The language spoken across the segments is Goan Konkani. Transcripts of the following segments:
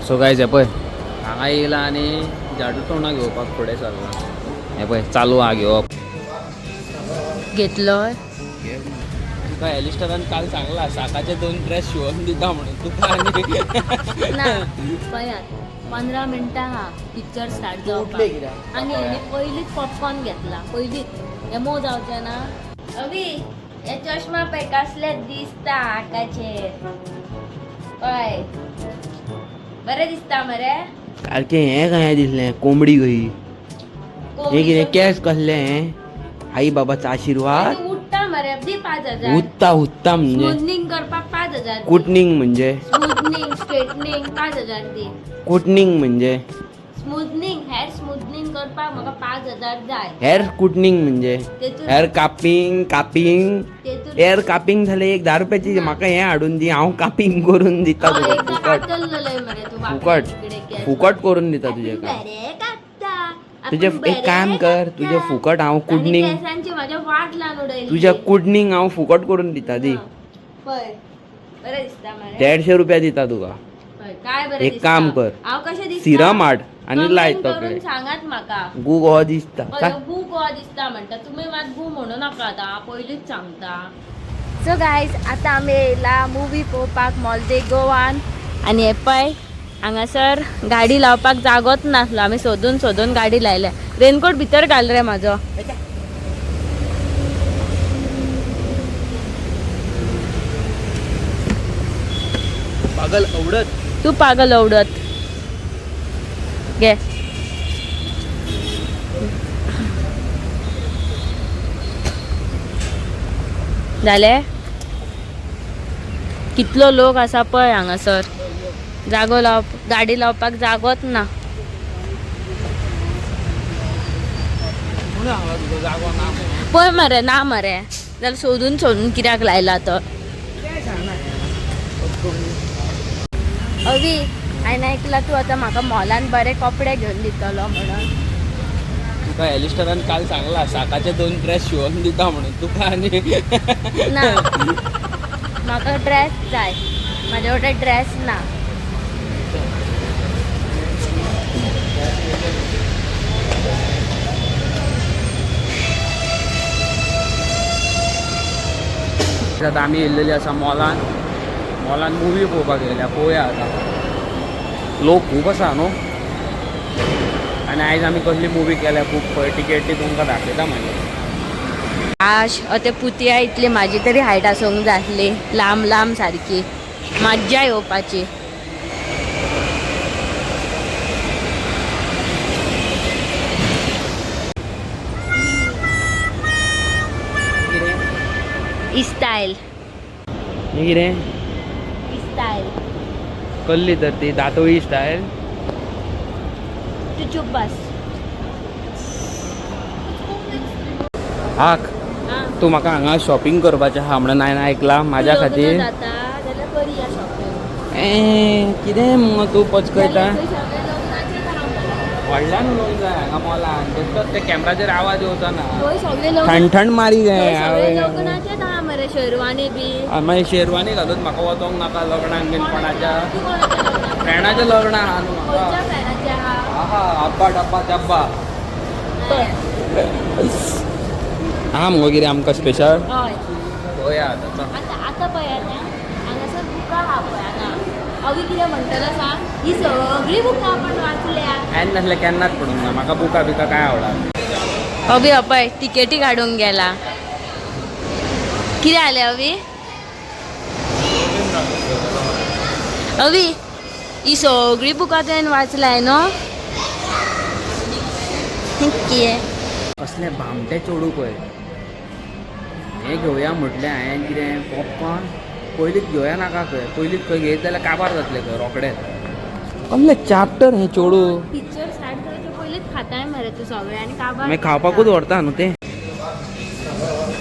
सो गायज, हे पळय, हांगा येयला आनी झाडू तोंडा घेवपाक फुडें सरला. हे पळय, चालू आहा घेवप. घेतलोय. तुका एलिस्टरान काल सांगला, साकाचे दोन ड्रेस शिवोन दिता म्हणून तुका आनी ना, पळयात, 15 मिनटां हा पिक्चर स्टार्ट जावपाक आनी हेणी पयलींच पॉपकॉर्न घेतला. पयलींच हे मोव जावचें ना. अवी, हे चश्मा पळय कसले दिसता आकाचेर. पळय, बरें दिसता मरे. सारकें हें कहें दिसलें, कोंबडी कही. हें कितें केंस कसले हें? आई बाबाचो आशिर्वाद. उठता मरे. दी 5000. उत्ता उत्ता म्हणजे? स्मूथनिंग करपाक 5000 दी. कुटनींग म्हणजे? स्मूथनिंग, स्ट्रेटनिंग 5000 दी. कुटनींग म्हणजे? स्मूथनिंग, हेअर स्मूथनिंग करपाक म्हाका 5000 जाय. हेअर कुटनींग म्हणजे? तेतून हेअर कापिंग, कापिंग. तेतून हेअर कापिंग जालें एक 10 रुपयाची. म्हाका हें हाडून दी, हांव कापिंग करून दिता हय, तुका. एकदां फुकट. कातरलें मरे तूं वांकडे फुकट. तिकडे केस. फुकट करून दिता तुजें आपूण काम. बरें कापता. तुजें आपूण एक काम बरें कर, तुजें कापता. फुकट हांव आनी कुडणींग केंसांची म्हाज्या वाट लावन उडयली. तुज्या कुडणींग हांव फुकट करून दिता दी. पळय, बरें दिसता मरे. 150 रुपया दिता तुका. पळय, काय बरें एक दिसता. काम कर. हांव कशें दिसता? सिरम हाड आनी Comment लाय करून तकलेक. सांगात म्हाका. गू गो दिसता. हय, गू गोवा दिसता म्हणटा तुमी. मात गू म्हणू नाका आतां, हांव पयलींच सांगता. सो गायज, आतां आमी येयला मुवी पळोवपाक मॉल दे गोवान. आनी हे पळय, हांगासर गाडी लावपाक जागोच नासलो. आमी सोदून सोदून गाडी लायल्या. रेनकोट भितर घाल रे म्हाजो. पागल आवडत. तू पागल आवडत घे. जालें. कितलो लोक आसा पळय हांगासर. जागो लावप, गाडी लावपाक जागोच ना. म्हणून हांगा तुजो जागो ना म्हणून. पळय मरे, ना मरे, जाल्यार सोदून सोदून कित्याक लायला तो? अवी, हांवें आयकलां तूं आतां म्हाका मॉलान बरे कपडे घेवन दितलो म्हणून. तुका एलिस्टरान काल सांगला, साकाचे दोन ड्रेस शिवोन दिता म्हणून तुका आनी ना, म्हाका ड्रेस जाय. म्हाजे कडेन ड्रेस ना. आतां आमी येयल्लेली आसा मॉलान. मॉलान मुवी पळोवपाक येयल्या. पळोवया आतां, लोक खूब आसा न्हू. आनी आयज आमी कसली मुवी केल्या खूब पळय, टिकेट ती तुमकां दाखयता मागीर. आश ते पुतया इतली म्हाजी तरी हायट आसूंक जाय आसली, लांब लांब सारकी मज्जा येवपाची. कितें? स्टायल. हें कितें? स्टायल. कसली तर ती दातोळी स्टायल. तू चूप बस. आक, तूं म्हाका हांगा शॉपिंग करपाचें आहा म्हणून हांवें आयकलां. म्हाज्या खातीर जाता जाल्यार करया शॉपिंग. ए, कितें मुगो तूं पचकयता? सगळे लग्नाचेच आहा मरे. व्हडल्यान उलोवंक जाय हांगा मॉलान, बेश्टोच ते कॅमेराचेर आवाज येवचो ना. थंय सगळे लग्न ठणठण मारी. थंय सगळे जाय. लग्नाचेच आहा मरे, शेरवानी बी. मागीर शेरवानी घालून म्हाका वचोंक नाका लग्नाक बीन कोणाच्या. तूं कोणाच्या लग्नाक? फ्रेंडाच्या लग्नाक आहा न्हू खंयच्या म्हाका. फ्रेंडाच्या आहा? आहा, अब्बा डब्बा डब्बा आहा मुगो. कितें आमकां स्पेशल? हय. पळोवया आतां, चल. आतां आतां पळयात आं, हांगासर बुकां आहा पळय हांगा. अवी कितें म्हणटलो सांग, ही सगळीं बुकां आपण वाचल्या. हांवें नासलें केन्नाच पडूंक ना. म्हाका बुकां बिकां काय आवडना. अवी अपय टिकेटी काडूंक गेला. कितें जालें अवी? अवी, ही सगळीं बुकां तुवें वाचलाय न्हू? कितें? कसलें भामटें चेडूं पळय हें. घेवया म्हटलें हांवें कितें पॉपकॉर्न. पयलींच घेवया नाका खंय. पयलींच खंय घेयत जाल्यार काबार जातलें खंय रोखडेंच. कसलें चाप्टर हें चेडूं. पिक्चर स्टार्ट करचे पयलींच खाताय मरे तूं सगळें आनी काबार. मागीर खावपाकूच व्हरता न्हू तें.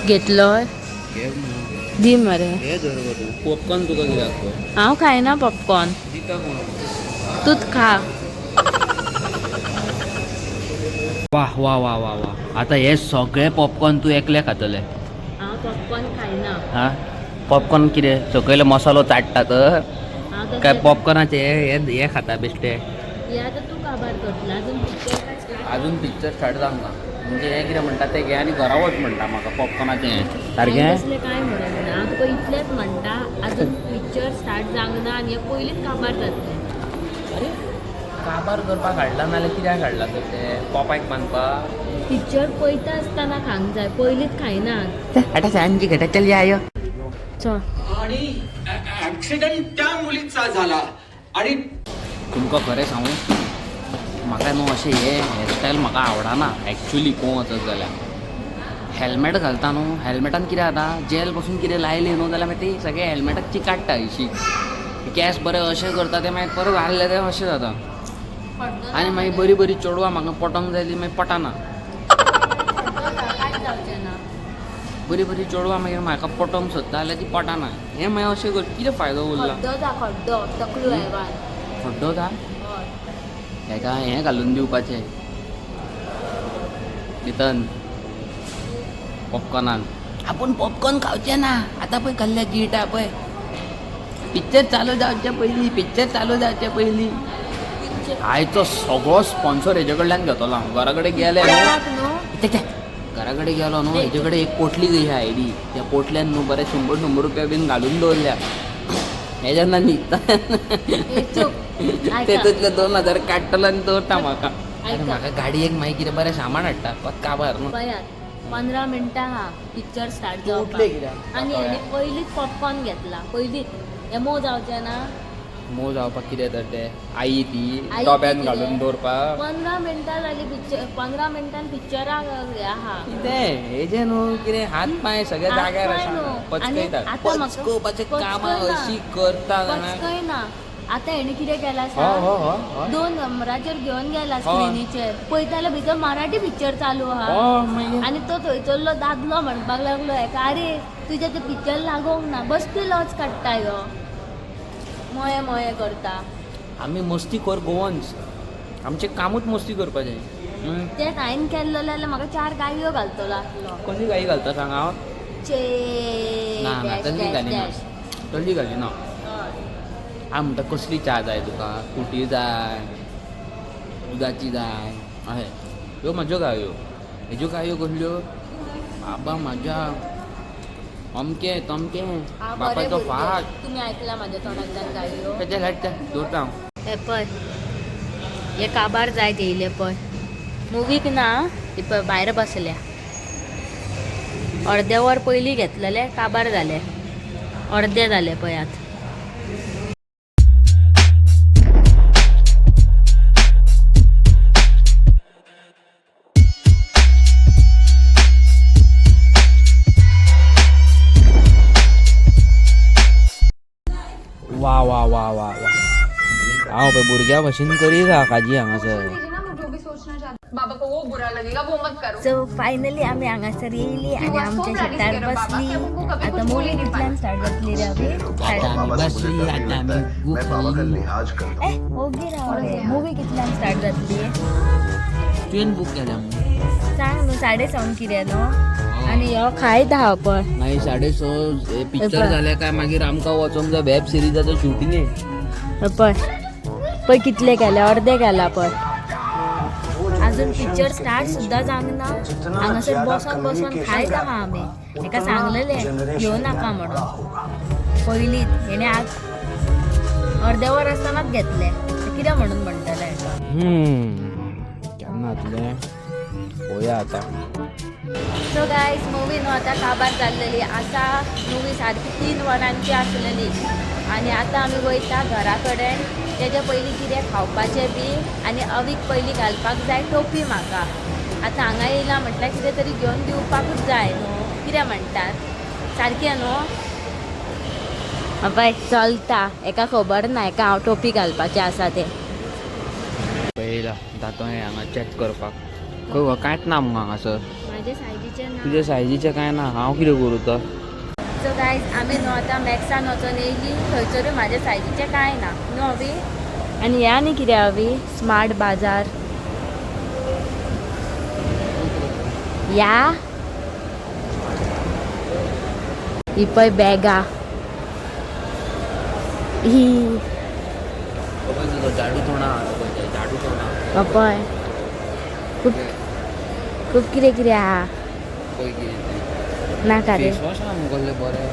घेतलो दी मरे. हे धर गो तूं पॉपकॉर्न. तुका कित्याक गो? हांव खायना पॉपकॉर्न. दिता कोण? तूंच खा. वा वा वा वा वा! आतां हे सगळे पॉपकॉर्न तूं एकलें खातलें? हांव पॉपकॉर्न खायना. हा, पॉपकॉर्न कितें सकयलो मसालो चाट्टा तर? हांव हांव काय पॉपकॉर्नाचे हे हे खाता बेश्टे. हे आतां तूं काबार करतलो. अजून पिक्चर काय start अजून पिक्चर स्टार्ट जावंक ना. म्हणजे हे कितें म्हणटा ते घे आनी घरा वच म्हणटा म्हाका पॉपकॉर्नाचें हें हांवें सारकें. तसलें कांय म्हणूंक ना. हांव तुका इतलेंच म्हणटा, अजून पिक्चर स्टार्ट जावंक ना आनी हे पयलींच काबार जातलें. अरे काबार करपाक हाडला नाल्यार कित्याक हाडला तर ते पोपायक बांदपाक? पिक्चर पळयता आसतना खावंक जाय, पयलींच खायनात. आतां सांजे घेता चल या. चल. आणि ऍक्सिडेंट त्या मुलीचा झाला आणि तुमकां खरें सांगू, म्हाका न्हू अशें हे हेअरस्टायल म्हाका आवडना एक्चुली. पळोवंक वचत जाल्यार हेल्मेट घालता न्हू, हेल्मेटान कितें जाता, जेल पसून कितें लायलें न्हू जाल्यार मागीर ते सगळें हेल्मेटाक चिकाट्टा हरशीं. केंस बरें अशें करता ते मागीर परत घातले ते अशें जाता. आनी मागीर बरीं बरीं चेडवां म्हाका पटोंक जाय ती मागीर पटना. कांयच जावचें ना. बरीं बरीं चेडवां मागीर म्हाका पटोवंक सोदता जाल्यार ती पटना. हें मागीर अशें कर कितें फायदो उरला? खड्डो जा, खड्डो तकल्यो एवान. खड्डो दा हेका हें घालून दिवपाचें भितन पॉपकॉर्नान. आपूण पॉपकॉर्न खावचें ना आतां. पळय कसले गिळटा पळय. पिक्चर चालू जावचे पयलीं, पिक्चर चालू जावचे पयलीं. आयचो सगळो स्पॉन्सर हेजे कडल्यान घेतलो हांव. घरा कडेन गेले न्हू, घरा कडेन गेलो न्हू, हेजे कडेन एक पोटली कशी आयली. त्या पोटल्यान न्हू बरें 100 100 रुपया बीन घालून दवरल्या. हे जेन्ना न्हिदता तेतूंतले 2000 काडटलो आनी दवरता म्हाका. आनी म्हाका गाडयेक मागीर कितें बरें सामान हाडटा परत काबार न्हू. पळयात, 15 मिनटां हा पिक्चर स्टार्ट तूं उठले जावपाक कित्याक? आनी हेणी पयलींच पॉपकॉर्न घेतला. पयलींच हे मोव जावचें ना. मोव जावपाक कितें तर ते आई ती आई डोब्यान ती घालून कितें? दवरपाक. 15 मिनटां जाली पिक्चर, 15 मिनटान पिक्चराक हे आहा. कितें हेजें न्हू कितें हात पांय सगळे हात जाग्यार पांय आसा. न्हू. आनी पचकयतात आतां म्हाका- पचकोवपाचें कामां पचकयना. अशी करता जाणा. पचकयना. आतां हेणी कितें केलां हो सांग? हो हो हो. 2 नंबराचेर घेवन गेला स्क्रिनीचेर. पळयता जाल्यार भितर मराठी पिक्चर चालू आहा. हो मागीर आनी तो थंयसरलो दादलो म्हणपाक लागलो हेका, आरे तुजें तें पिक्चर लागोंक ना, बस्ती लॉज काडटा ह्यो, मोये मोये करता. आमी मस्ती कर गोवन्स, आमचें कामूच मस्ती करपाचें. तें हांवें केल्लें जाल्यार म्हाका 4 गाळयो घालतलो आसलो. कसली गाळी घालता सांग हांव? चे ना ना, डॅश तसली डॅश घालिना. डॅश. तसली घालिना. हय. हांव म्हणटा कसली च्या जाय तुका, कुटी जाय, दुदाची जाय अशें. ह्यो म्हाज्यो गाळयो, हेज्यो गाळयो कसल्यो बाबा म्हाज्या, अमकें तमकें. हांव बरें बापायचो भुरगें. फाट. तुमी आयकला म्हाज्या तोंडांतल्यान गाळयो? तेच्या हाडटा दवरता हांव. हे पळय, हे काबार जायत येयले पळय. मुवीक ना ती पळय भायर बसल्या. अर्दे वर पयलीं घेतलेले काबार जाले, अर्दे जाले पळयात. वा वा वा वा वा, हांव पळय भुरग्या भशेन करीत आहा काजी हांगासर. जो भी सोचना चाहते बाबा को वो बुरा लगेगा, वो मत करो. सो फायनली आमी हांगासर येयली आनी आमच्या शेतार बसली. आतां मुवी कितल्यान स्टार्ट जातली रे अभी? आतां आमी बसली, आतां आमी गू मैं बाबा का खाली. लिहाज करता हूँ. ए ओगी राव रे. मुवी कितल्यान स्टार्ट जातली? तुवें बूक केल्या मु? सांग न्हू. 6:30 कितें न्हू आनी ह्यो खायत आहा पळय. मागीर 6:30 पिक्चर जालें काय मागीर आमकां वचोंक जाय वेब सिरिजाचो शुटींग. हे पळय पळय कितले केले, अर्दे केला पळय. अजून पिक्चर स्टार्ट सुद्दां जावंक ना, हांगासर बसोन बसोन खायत आहा आमी. हेका सांगलेलें घेवं नाका म्हणून पयलींच, हेणे आज अर्दे वर आसतनाच घेतलें. कितें म्हणून म्हणटलें हेका? केन्ना जातलें पळोवया आतां. सो गायज, मुवी न्हू आतां काबार जाल्लेली आसा. मुवी सारकी 3 वरांची आसलेली आनी आतां आमी वयता घरा कडेन. तेजे पयलीं कितें खावपाचें बी आनी अवीक पयलीं घालपाक जाय टोपी. म्हाका आतां हांगा येयला म्हटल्यार कितें तरी घेवन दिवपाकूच जाय न्हू. कितें म्हणटात, सारकें न्हू? बाय चलता, हेका खबर ना हेका हांव टोपी घालपाचें आसा तें. पळयला दातो हे हांगा चॅक करपाक. खंय कांयच ना मुगो हांगासर. म्हाजे सायजीचें ना. तुज्या सायजीचें कांय ना, हांव कितें करूं तर? सो गायज, आमी न्हू आतां मॅक्सान वचोन येयली. थंयसरूय म्हाज्या सायजीचें कांय ना न्हू अवी. आनी हें आनी कितें अवी, स्मार्ट बाजार या ही पळय बॅगां ही. तोंडा आहा, झाडू तोंडा. पळय, खूब खूब कितें कितें आहा. पळय कितें. नाका रे. फेस वॉश आहा मुगो कसलें बरें.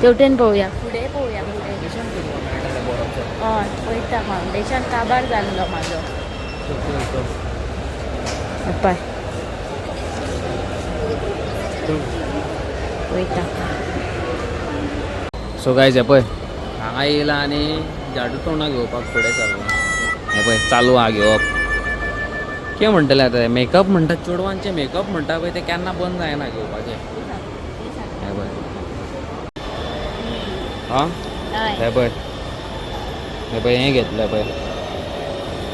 तेवटेन पळोवया, फुडें पळोवया, फुडें. फावंडेशन तुका मेळटलें बरोचो. हय, पळयता. फावंडेशन काबार जाल्लो म्हाजो. पळय, पळयता. सो गायज, हे पळय, हांगा येयला आनी झाडू तोंडा घेवपाक फुडें सरला. हे पळय, चालू आहा घेवप. कितें म्हणटलें आतां, मेकअप म्हणटा, चेडवांचे मेकअप म्हणटा पळय, ते केन्ना बंद जायना घेवपाचें. हे पळय, आं, हे पळय, हे पळय, हें घेतलें पळय.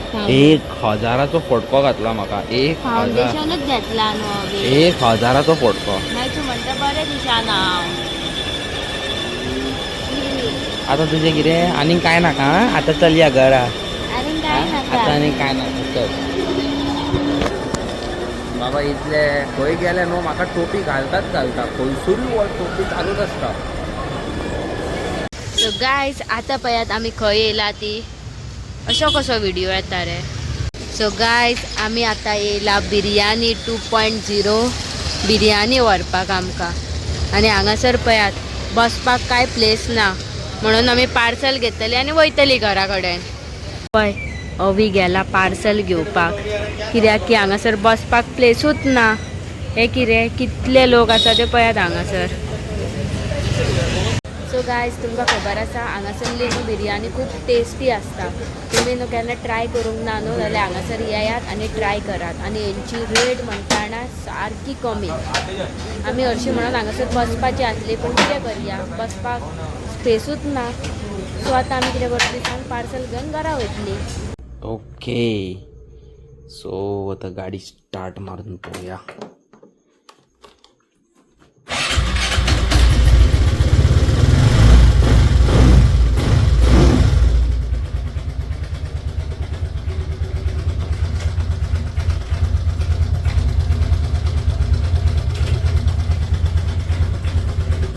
1000चो फटको घातला म्हाका, 1000. फावंडेशनूच घेतला न्हू अभी. 1000चो फटको. मागीर तूं म्हणटा बरें दिसना हांव. आतां तुजें कितें आनीक कांय नाका आं? आतां चलया घरा. आनीक कांय नाका. आतां आनीक कांय नाका, चल बाबा. इतले खंय गेले न्हू, म्हाका टोपी घालतात घालता, खंयसरूय वच टोपी चालूच आसता. सो गायज, आतां पळयात आमी खंय येयला ती. असो कसो व्हिडिओ येता रे? सो गायज, आमी आतां येयला बिरयानी 2.0 बिरयानी व्हरपाक आमकां. आनी हांगासर पळयात, बसपाक कांय प्लेस ना, म्हणून आमी पार्सल घेतली आनी वयतली घरा कडेन. पळय, अवी गेला पार्सल घेवपाक, कित्याक की हांगासर बसपाक प्लेसूच ना. हे कितें, कितले लोक आसा ते पळयात हांगासर. सो गायज, तुमकां खबर आसा, हांगासरली न्हू बिरयानी खूब टेस्टी आसता. तुमी न्हू केन्ना ट्राय करूंक ना न्हू जाल्यार हांगासर येयात आनी ट्राय करात. आनी हेंची रेट म्हणटा ना सारकी कमी. आमी हरशीं म्हणून हांगासर बसपाची आसली, पूण कितें करया, बसपाक स्पेसूच ना. सो आतां आमी कितें करतली सांग, पार्सल घेवन घरा वयतली. ओके, सो आतां गाडी स्टार्ट मारून पळोवया.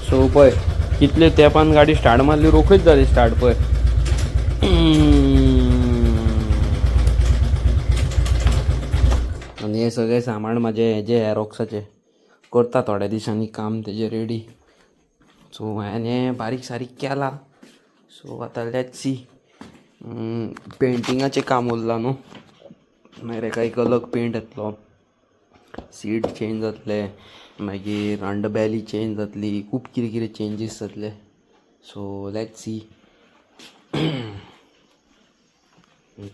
सो पळय, कितले तेंपान गाडी स्टार्ट मारली, रोखडीच जाली स्टार्ट पळय. आनी हें सगळें सामान म्हाजें हेजें एरोक्साचें करता थोड्या दिसांनी काम तेजें रेडी. सो हांवें हें बारीक सारीक केलां. सो आतां let's see, पेंटिंगाचें काम उरलां न्हू, मागीर हेका एक अलग पेंट येतलो, सीट चेंज जातलें, मागीर अंडर चेंज जातली, खूब कितें कितें चेंजीस जातले. So let's see.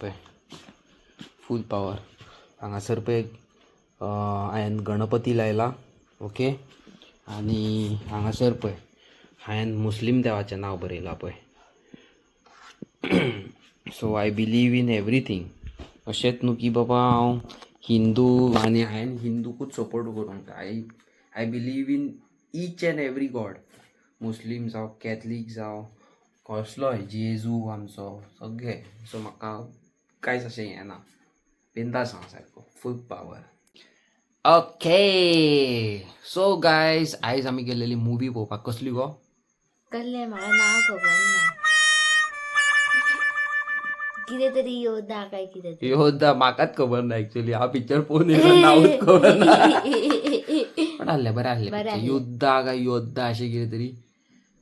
पळय, फूल पावर. हांगासर पळय, हांवें गणपती लायला. ओके, आनी हांगासर पळय, हांवें मुस्लीम देवाचें नांव बरयलां पळय. So I believe in everything. अशेंच न्हू की बाबा हांव हिंदू आनी हांवें हिंदूकूच सपोर्ट करूंक जाय. I believe in each and every God, Muslim जावं, कॅथलीक जावं, कसलोय, जेजू आमचो, सगळे. सो म्हाका कांयच अशें हें ना. बिंदास आहा सारको, फूल पावर. ओके, सो गायज, आयज आमी गेल्लेली मुवी पळोवपाक. कसली गो? कसलें, म्हाका नांव खबर ना. कितें तरी योद्धा काय कितें तरी. योद्धा. म्हाकाच खबर ना एक्चुअली. हा पिक्चर पळोवन येयलो, नांवूच खबर ना, पण आहलें बरें आहलें बरें picture. आहलें. योद्धा काय योद्धा अशें कितें तरी,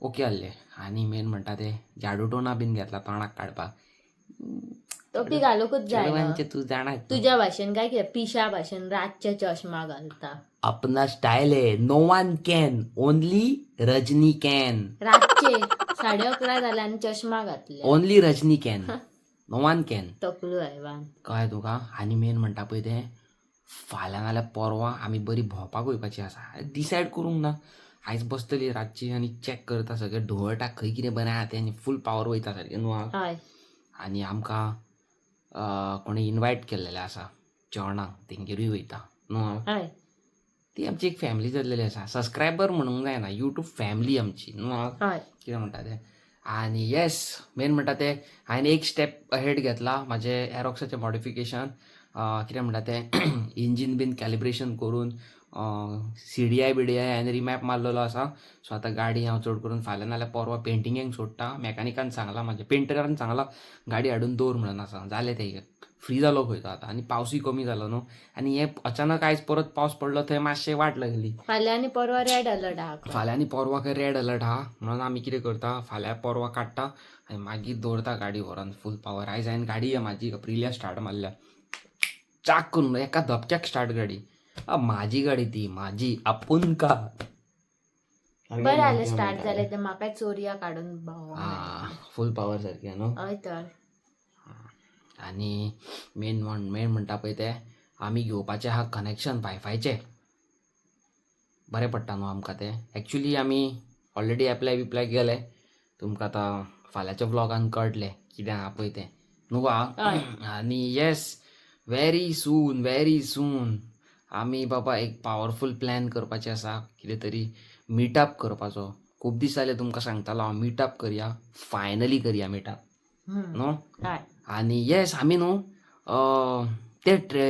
ओके आहलें. आनी मेन म्हणटा तें झाडू टोना बीन घेतला तोंडाक काडपाक. टोपी घालूंकच जाय न्हू. चेडवांचें तूं जाणा. तुज्या भाशेन काय कितें पिशा भाशेन रातचे चश्मा घालता. अपना स्टायल है, no one can, only Rajni can. रातचे 11:30 जाले आनी चश्मा घातले. Only Rajni can, no one can. तकलू हायवान. कळ्ळें तुका? आनी मेन म्हणटा पळय तें, फाल्यां नाल्यार परवां आमी बरी भोंवपाक वयपाची आसा. डिसायड करूंक ना. आयज बसतली रातची आनी चॅक करता सगळें, ढवळटा खंय कितें बरें आहा तें, आनी फूल पावर वयता सारकें न्हू हा. हय. आनी आमकां कोणें इनवायट केल्लेलें आसा जेवणाक, तेंगेरूय वयता न्हू हा. हय. ती आमची एक फॅमिली जाल्लेली आसा. सबस्क्रायबर म्हणूंक जायना, युट्यूब फॅमिली आमची न्हू हा. हय. कितें म्हणटा तें, आनी येस, मेन म्हणटा तें, हांवें एक स्टेप अहेड घेतला म्हाजें एरोक्साचें मॉडिफिकेशन, कितें म्हणटा तें, इंजीन बीन कॅलिब्रेशन करून. सीडीआय बिडीआय हांवें रिमॅप मारलेलो आसा. सो आतां गाडी हांव चड करून फाल्यां नाल्यार परवां पेंटिंगेक सोडटा. मॅकानिकान सांगलां, म्हाज्या पेंटरान सांगलां गाडी हाडून दवर म्हणून आसा. जालें तें, फ्री जालो खंय तो आतां. आनी पावसूय कमी जालो न्हू, आनी हे अचानक आयज परत पावस पडलो, थंय मातशें वाट लागली. फाल्यां आनी परवां रेड अलर्ट आहा खंय. फाल्यां आनी परवां खंय रेड अलर्ट आहा म्हणून आमी कितें करता, फाल्यां परवां काडटा आनी मागीर दवरता गाडी व्हरोन फूल पावर. आयज हांवें गाडी म्हाजी अप्रिलिया स्टार्ट मारल्या, चाक करून एका धपक्याक स्टार्ट गाडी. माझी गाडी ती माझी, आपूण का. बरें जालें स्टार्ट जालें तें, म्हाकाय चोरया काडून भाव. फूल पावर सारकी न्हू. हय तर. आनी मेन म्हण मेन म्हणटा पळय तें आमी घेवपाचें आहा कनेक्शन वायफायचें. बरें पडटा न्हू आमकां तें. एक्चुली आमी ऑलरेडी एप्लाय बिप्लाय केलें. तुमकां आतां फाल्यांच्या व्लॉगान कळटलें कितें आहा पळय तें न्हू गो. हय. आनी yes, very soon, very soon आमी बाबा एक पावरफूल प्लॅन करपाचें आसा, कितें तरी मिटअप करपाचो. खूब दीस जाले तुमकां सांगतालो हांव, मिटअप करया. फायनली करया मिटअप न्हू. हय. आनी येस, आमी न्हू ते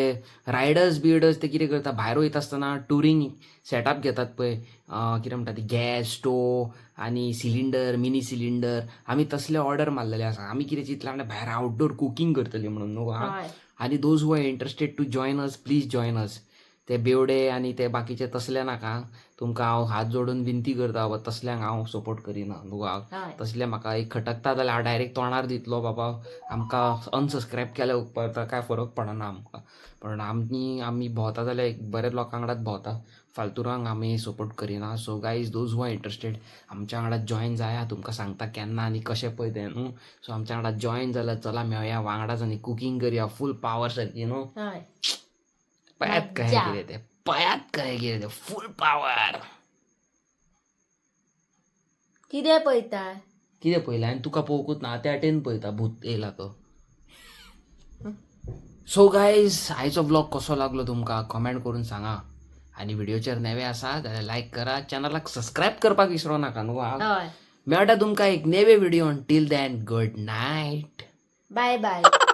रायडर्स बिर्डर्स ते कितें करता, भायर वयता आसतना टुरींग सेटअप घेतात पळय, कितें म्हणटा ती, गॅस स्टोव आनी सिलिंडर, मिनी सिलिंडर, आमी तसले ऑर्डर मारलेले आसा. आमी कितें चिंतलां जाणा, भायर आउटडोर कुकींग करतली म्हणून न्हू. हय. आनी those who are interested to join us, please join us. ते बेवडे आनी ते बाकीचे तसले नाका तुमकां, हांव हात जोडून विनती करता बाबा, तसल्यांक हांव सपोर्ट करिना न्हू. हय. तसले म्हाका एक खटकता जाल्यार हांव डायरेक्ट तोंडार दितलो बाबा. आमकां अनसबस्क्रायब केल्या उपकारता, कांय फरक पडना आमकां. पण आमी आमी भोंवता जाल्यार एक बरे लोकां वांगडाच भोंवता, फालतुरांक आमी सपोर्ट करिना. So guys, those who are interested, आमच्या वांगडा जॉयन जाया. तुमकां सांगता केन्ना आनी कशें पळय तें न्हू. सो आमच्या वांगडा जॉयन जाल्यार चला मेळया वांगडाच आनी कुकींग करया फूल पावर सारकी न्हू. हय. पळयात कहें मज्जा. कितें तें, पळयात कहें कितें तें, फूल पावर. कितें पळयता? कितें पळयलें आनी तुका पळोवंकूच ना, त्या वाटेन पळयता, भूत येयला तो. सो गायज, आयचो व्लॉग कसो लागलो तुमकां कमेंट करून सांगा. आनी व्हिडिओचेर नवे आसा जाल्यार लायक करा, चॅनलाक सबस्क्रायब करपाक विसरो नाका न्हू. हय. मेळटा तुमकां एक नवे video. Till then, good night. Bye bye.